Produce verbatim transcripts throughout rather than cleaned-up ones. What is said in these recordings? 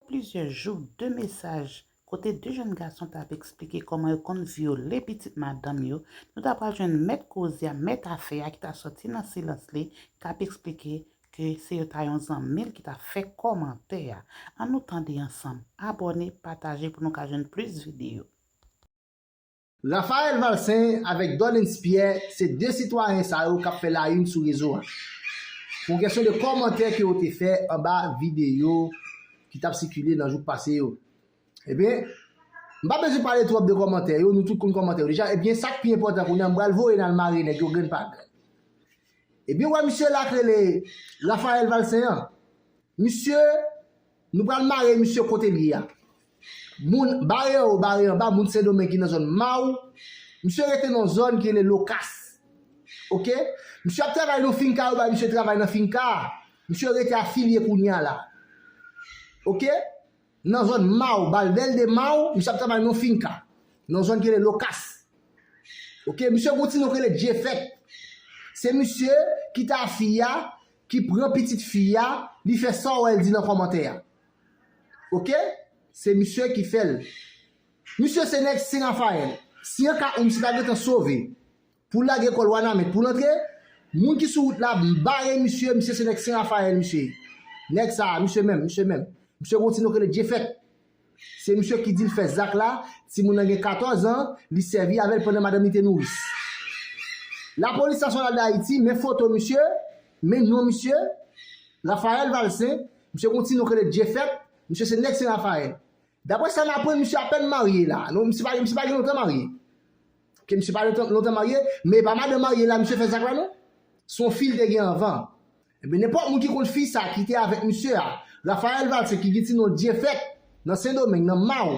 plizyè jou de mesaj kote de jèn gason t ap eksplike kòman yo konn vyole pitit madanm yo, nou ta pral jwenn mèt koze a, mèt afè a ki ta sòti nan silans li, k ap eksplike ke se yo ta yon zanmi l ki ta fè kòmantè a. Ann nou tande ansanm, abòne, pataje pou nou ka jwenn plis videyo. Raphaël Valcin avèk Dolens Pierre se de sitwayen sa yo k ap fè la une sou rezo a. Pou yon kesyon de kòmantè ke yo te fè anba videyo ki t ap sikile nan jou k pase yo. Ebyen, m pa bezwen pale twòp de kòmantè yo, nou tout konn kòmantè yo deja. Ebyen, sa k pi enpòtan kounye a, m pral voye n al mare nèg yo grenn pa grenn. Ebyen, w wè misye la k rele Raphaël Valcin an. Misye, nou pral mare misye kote l ye a. Moun bare anwo, bare anba, moun Sendomeng ki nan zòn Maw. Misye rete nan zòn ki rele Lokas. Oke? Misye ap travay nan finka, yo bay misye travay nan finka. Misye rete afilye kounye a la. Oke? Nan zòn Maw, Balbèl de Maw, misye ap travay nan finka. Nan zòn ki rele Lokas. Oke, misye gon ti non ki rele Djefèt. Se misye ki ta fi a, ki pran pitit fi a, li fè sa w wè l di nan kòmantè a. Oke? Se misye ki fè l. Misye se nèg Sen Rafayèl. Si an ka ou misye ta gentan sove pou l lage kò l Wanament pou l antre, moun ki sou wout la bare misye, misye se nèg Sen Rafayèl misye ye. Nèg sa a, misye menm, misye menm. Misye gon ti non ki rele Djefèt. Se misye ki di l fè zak la, timoun nan gen katòz an, li sèvi avè l pandan madanm li te nouris. Lapolis Nasyonal d Ayiti, men foto misye, men non misye, Raphaël Valcin, misye gon ti non ki rele Djefèt, misye se nèg Sen Rafayèl. Daprè sa m aprann, misye apèn marye la. Non, misye pa, misye pa gen lontan marye. Ke misye pa lontan, lontan marye, men e pa madanm marye la misye fè zak la non. Se yon fi l te gen anvan. Ebyen, nenpòt moun ki konn fi sa ki te avèk misye a, Raphaël Valcin, ki gen ti non Djefèt, nan Sendomeng, nan Maw,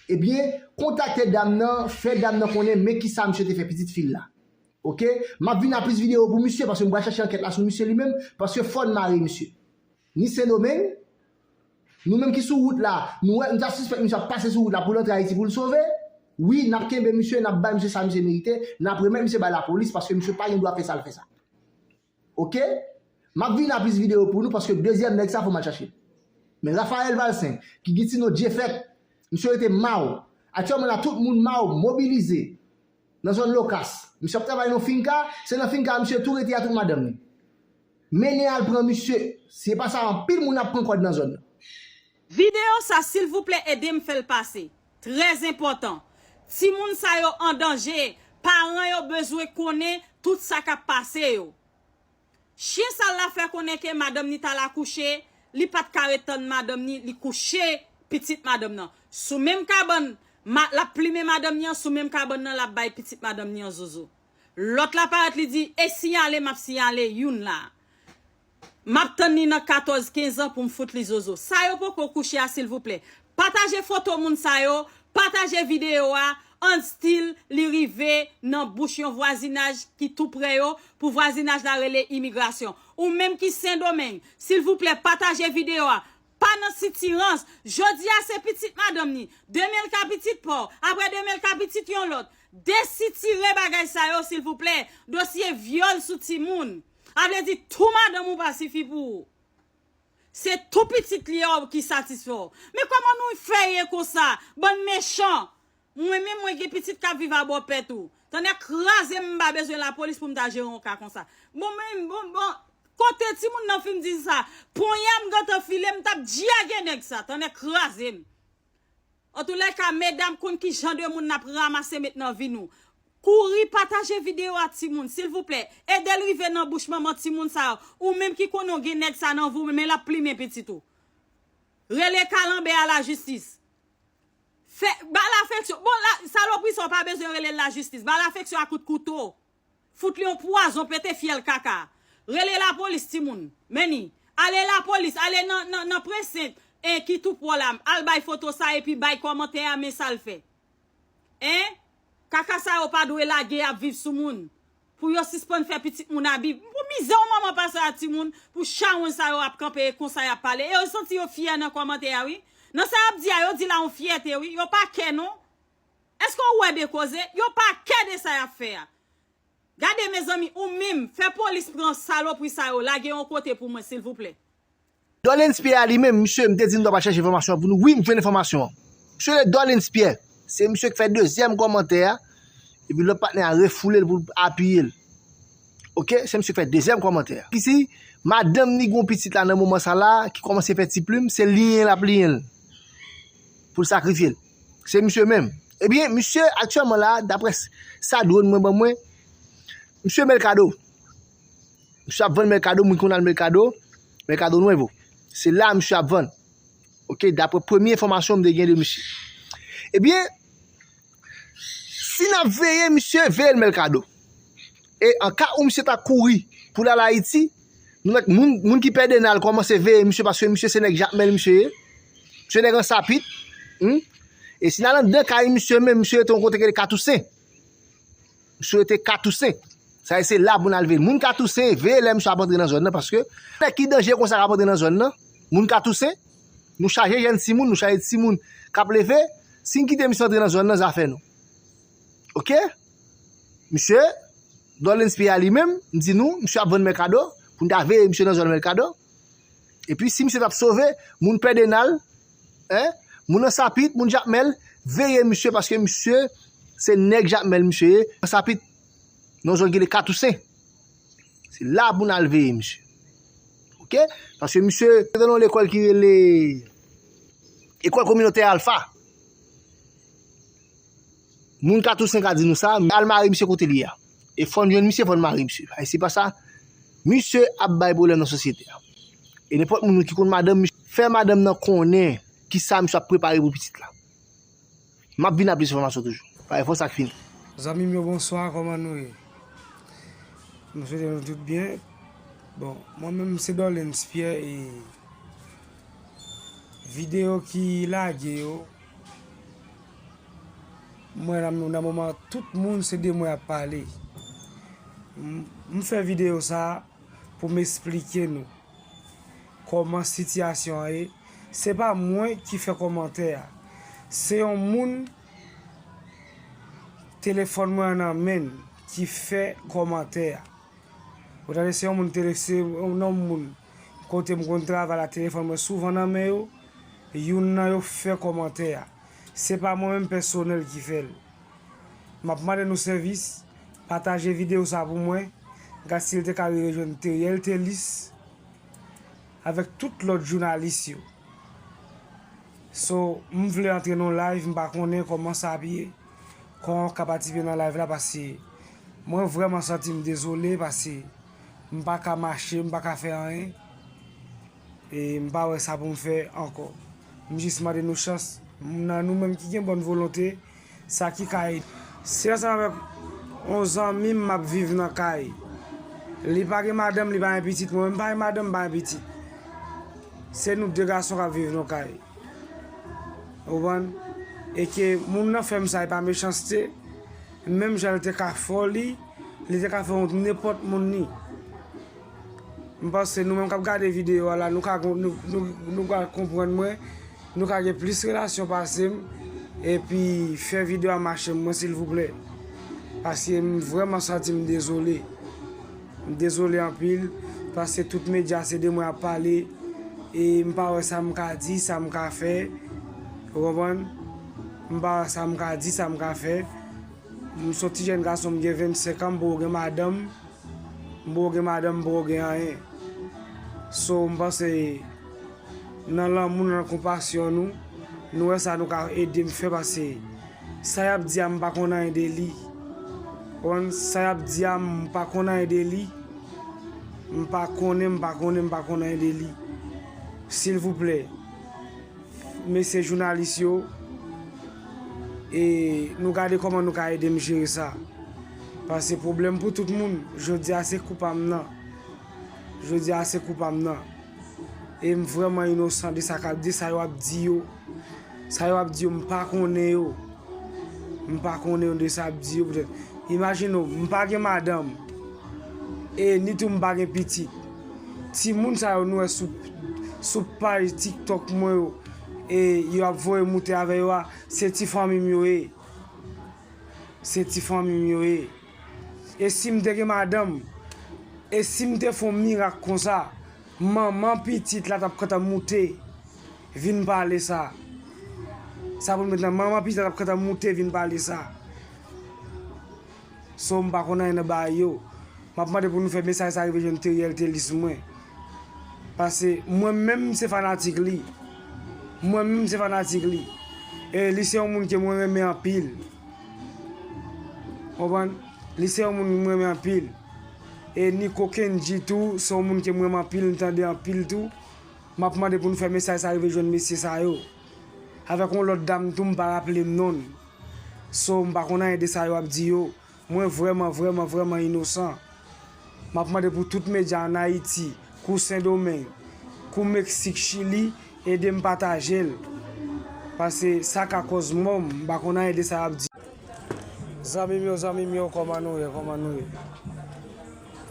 ebyen, kontakte dam nan, fè dam nan konnen men kisa misye te fè pitit fi l la. Oke? M ap vin a plis videyo pou misye, paske m pral chache ankèt la sou misye li menm, paske fò n mare misye. Ni Sendomeng, nou menm ki sou wout la, nou wè, nou ta sispèk misye ap pase sou wout la pou l antre Ayiti pou l sove. Wi, n ap kenbe misye, n ap bay misye sa misye merite, n ap remèt misye bay lapolis, paske misye pa gen dwa fè sa l fè sa. Oke? M ap vin a plis videyo pou nou paske dezyèm nèg sa fò m al chache l. Men Raphaël Valcin, ki gen ti non Djefèt, misye rete Maw. Aktyèlman la, tout moun Maw mobilize nan zòn Lokas. Misye ap travay nan finka, se nan finka misye tou rete a tout madanm li. Mennen al pran misye. Si e pa sa, anpil moun ap pran kòd nan zòn nan. Videyo sa silvouplè ede m fè l pase. Trè enpòtan. Timoun sa yo an danje. Paran yo bezwen konnen tout sa k ap pase yo. Chyen sal la fè konnen ke madanm ni t al akouche, li pa t ka ret tann madanm ni, li kouche pitit madanm nan. Sou menm kabann, ma, l ap plimen madanm ni an, sou menm kabann nan l ap bay pitit madanm ni an zozo. Lòt la parèt li di, e siyale m ap siyale youn la. M ap tann li nan katòz kenz an pou m fout li zozo. Sa yo poko kouche a silvouplè. Pataje foto moun sa yo, pataje videyo a, ann still li rive nan bouch yon vwazinaj ki tou prè yo, pou vwazinaj la rele imigrasyon. Ou menm ki Sendomeng, silvouplè pataje videyo a, pa nan sitirans. Jodi a se pitit madanm ni, demen l ka pitit pa w, apre demen l ka pitit yon lòt. Desitire bagay sa yo silvouplè. Dosye vyòl sou timoun. A vle di tou madanm ou pa sifi pou ou. Se tou pitit li a w ki satisfè w. Men kòman nou fè ye konsa? Bann mechan! Mwen menm mwen gen pitit k ap viv a bòpè tou. Tonnè kraze m, m pa bezwen lapolis pou m ta jere yon ka konsa. Bon men, bon, bon, kote timoun nan fin di sa? Ponya m gentan file, m t ap djage nèg sa. Tonnè kraze m. Antoulèka, medam konn ki jan de moun n ap ranmase met nan vi nou. Kouri pataje videyo a timoun, silvouplè. Ede l rive nan bouch manman timoun sa yo. Ou menm ki konnen w gen nèg sa nan vi w, men l ap plimen pitit ou. Rele kalanbè a lajistis. Fè, ba l afeksyon. Bon, la, salopri sa w pa bezwen rele l lajistis. Ba l afeksyon a kout kouto. Fout li yon pwazon pete fyèl kaka. Rele lapolis timoun. Men ni. Ale lapolis, ale nan, nan, nan present, en, ki tou pwò la. Al bay foto sa epi bay kòmantè a men sa l fè. En? Kaka sa yo pa dwe lage ap viv sou moun. Pou yo sispann fè pitit moun abi. Pou mizè yon manman pase a timoun, pou chawony sa yo ap kanpe e konsa y ap pale. E yo santi yo fyè nan kòmantè a wi. Nan sa y ap di a, yo di la yon fyète wi. Yo pa kè non. Èske w wè de koze? Yo pa kè de sa y ap fè a. Gade mezanmi, ou menm, fè polis pran salopri sa yo, lage yon kote pou mwen silvouplè. Dolens Pierre a li menm, misye, m te di nou ta pral chèche enfòmasyon an pou nou. Wi, m jwenn enfòmasyon an. Misye rele Dolens Pierre. Se misye ki fè dezyèm kòmantè a. Epi lòt patnè a refoule l pou l apiye l. Oke, se misye ki fè dezyèm kòmantè a. Ki si madanm li gon pitit la nan moman sa la, ki kòmanse fè ti plim, se liyen l ap liyen l. Pou l sakrifye l. Se misye menm. Ebyen, misye aktyèlman la, daprè s-, sa drone mwen ban mwen, misye Mercado. Misye ap vann Mercado, moun ki konn al Mercado, Mercado Nuevo. Se la misye ap vann. Oke, daprè premye enfòmasyon m te gen de misye. Ebyen, si n ap veye misye, veye l Mercado. E an ka ou misye ta kouri pou l al Ayiti, nou mèt moun, moun ki pèdenal kòmanse veye misye paske misye se nèg Jakmèl misye ye. Misye nèg Ansapit. Hmm? E si n al anndan kay misye menm, misye rete yon kote ki rele Katousen. Misye rete Katousen. Sa e se la pou n al veye l. Moun Katousen, veye lè misye ap antre nan zòn nan, paske nèg ki danje konsa k ap antre nan zòn nan, moun Katousen, nou chaje jèn timoun, nou chaje timoun k ap leve, si n kite misye antre nan zòn nan, zafè nou. Oke? Misye, Dolens Pierre a li menm, m di nou, misye ap vann Mercado, pou n ta veye misye nan zòn Mercado. Epi si misye t ap sove, moun Pèdenal, en, moun Ansapit, moun Jakmèl, veye misye paske misye se nèg Jakmèl misye ye. Ansapit, nan zòn ki rele Katousen. Se la pou n al veye misye. Oke? Paske misye te nan yon lekòl ki rele Ekòl Kominotè Alfa. Moun Katousen ka di nou sa, al mare misye kote li a. E fò n jwenn misye, fò n mare misye. Ay, se pa sa, misye ap bay pwoblèm nan sosyete a. E nenpòt moun ki konn madanm misye, fè madanm nan konnen kisa misye ap prepare pou pitit la. M ap vin ak plis enfòmasyon toujou. Parèy fò sa k fini. Zanmi m yo, bonswa, kòman nou ye? M swete nou tout byen. Bon, mwen menm se Dolens Pierre e videyo ki lage yo, mwen nan, nan moman tout moun se de mwen ap pale. M, m fè videyo sa pou m esplike nou kòman sitiyasyon an ye. Se pa mwen ki fè kòmantè a. Se yon moun telefòn mwen an nan men l ki fè kòmantè a. Ou tande, se yon moun tele-, se yon nonm moun kote m konn travay la, telefòn mwen souvan nan men yo. Youn nan yo fè kòmantè a. Se pa mwen menm pèsonèl ki fè l. M ap mande nou sèvis, pataje videyo sa pou mwen. Gad si l te ka rive jwenn Teriel Telis avèk tout lòt jounalis yo. So, m vle antre nan live, m pa konnen kòman sa ap ye, kòman w ka patisipe nan live la, paske mwen vrèman santi m dezole, paske m pa ka mache, m pa ka fè anyen, e m pa wè sa pou m fè ankò. M jis mande nou chans, nan nou menm ki gen bòn volonte, sa ki ka ede. Se ansanm avèk yon zanmi m m ap viv nan kay. Li pa gen madanm, li pa gen pitit, mwen menm pa gen madanm, m pa gen pitit. Se nou de gason k ap viv nan kay. Ou konprann? E ke moun nan fè m sa, e pa mechanste. Menm jan l te ka fè w li, li te ka fè yon nenpòt moun li. M panse nou menm k ap gade videyo a la, nou ka, nou, nou, nou ka konprann mwen, nou ka gen plis relasyon pase m, epi fè videyo a mache mwen, silvouplè. Paske m vrèman santi m dezole. M dezole anpil, paske tout medya se de mwen ap pale, e m pa wè sa m ka di, sa m ka fè. Ou konprann? M pa wè sa m ka di, sa m ka fè. M se yon ti jèn gason, m gen vennsenk an, m poko gen madanm. M poko gen madanm, m poko gen anyen. So, m panse nan lanmou, nan konpasyon nou, nou wè sa nou ka ede m fè, paske sa y ap di a, m pa konn anyen de li. Ou konprann? Sa y ap di a, m pa konn anyen de li. M pa konnen, m pa konnen, m pa konn anyen de li. Silvouplè, mesye jounalis yo, e nou gade kòman nou ka ede m jere sa. Paske pwoblèm pou tout moun, jodi a se kou pa m nan. Jodi a se kou pa m nan. E m vrèman inosan de sa k ap, de sa yo ap di yo. Sa yo ap di yo, m pa konnen yo. M pa konnen yo de sa ap di yo poutèt. Imajine w, m pa gen madanm. E ni tou m pa gen pitit. Timoun sa yo nou wè sou, sou paj TikTok mwen yo, e yo ap voye moute avè yo a, se ti fanmi m yo ye. Se ti fanmi m yo ye. E si m te gen madanm, e si m te fè yon mirak konsa, Manman pitit la t ap kantan moute vin pale sa. Sa pou l met nan manman pitit la t ap kantan moute vin pale sa. So m pa konn anyen nan bagay yo. M ap mande pou nou fè mesaj sa rive jwenn Teriel Telis mwen. Paske mwen menm se fanatik li. Mwen menm se fanatik li. E li se yon moun ke mwen renmen anpil. Konprann? Li se yon moun mwen renmen anpil. E Nico Kendji tou, se yon moun ke mwen renmen anpil, m tande anpil tou. M ap mande pou nou fè mesaj sa rive jwenn mesye sa yo. Avèk yon lòt dam tou, m pa raple m non l. So, m pa konn anyen de sa yo ap di yo. Mwen vrèman, vrèman, vrèman inosan. M ap mande pou tout medya ann Ayiti, kou Sendomeng, kou Meksik, Chili, ede m pataje l. Paske sa ka kòz mò m, m pa konn anyen de sa y ap di. Zanmi m yo, zanmi m yo, kòman nou ye, kòman nou ye?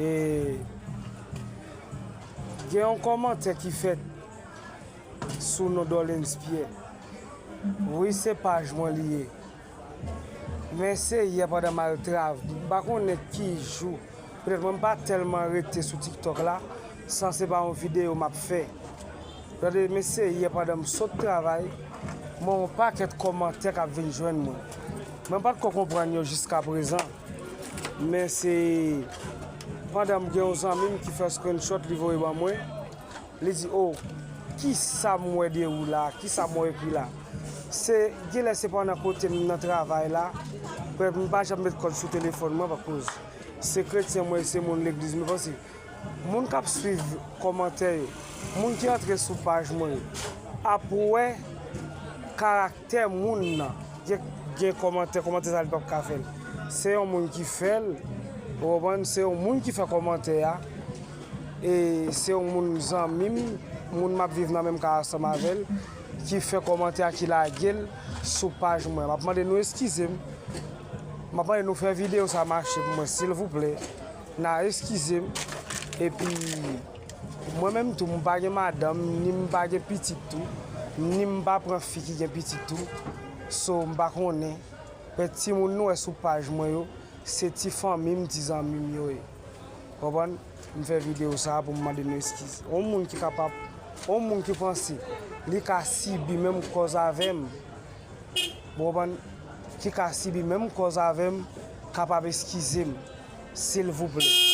E gen yon kòmantè ki fèt sou non Dorlens Pierre. Wi, se paj mwen li ye. Men se yè pandan m al trav-, m pa konnen ki jou. Petèt mwen m pa tèlman rete sou TikTok la, san se pa yon videyo m ap fè. Tande, men se yè pandan m sot travay, mwen yon pakèt kòmantè k ap vin jwenn mwen. Mwen pa t ko konprann yo jiskaprezan. Men se pandan m gen yon zanmi m ki fè screenshot, li voye ban mwen. Li di, "O, kisa m wè de ou la? Kisa m wè ekri la?" Se, genlè se pandan kote m nan travay la, petèt m pa janm met kòd sou telefòn mwen, akoz se kretyen mwen, se moun legliz mwen, paske moun k ap swiv kòmantè yo, moun ki antre sou paj mwen yo, ap wè karak- tè moun nan. Gen, gen kòmantè, kòmantè sa li p ap ka fè l. Se yon moun ki fè l, ou konprann? Se yon moun ki fè kòmantè a. E se yon moun zanmi m, moun m ap viv nan menm kay ansanm avè l, ki fè kòmantè a, ki lage l sou paj mwen. M ap mande nou eskize m. M ap mande nou fè videyo sa mache pou mwen, silvouplè. N a eskize m. Epi, mwen menm tou, m pa gen madanm, ni m pa gen pitit tou, ni m pa pran fi ki gen pitit tou. So, m pa konnen. Men timoun nou wè sou paj mwen yo, se ti fanmi m, ti zanmi m yo ye. Konprann? M fè videyo sa a pou m mande nou eskiz. Yon moun ki kapab, yon moun ki panse li ka sibi menm kòz avè m, ou konprann, ki ka sibi menm kòz avè m, kapab eskize m, silvouplè.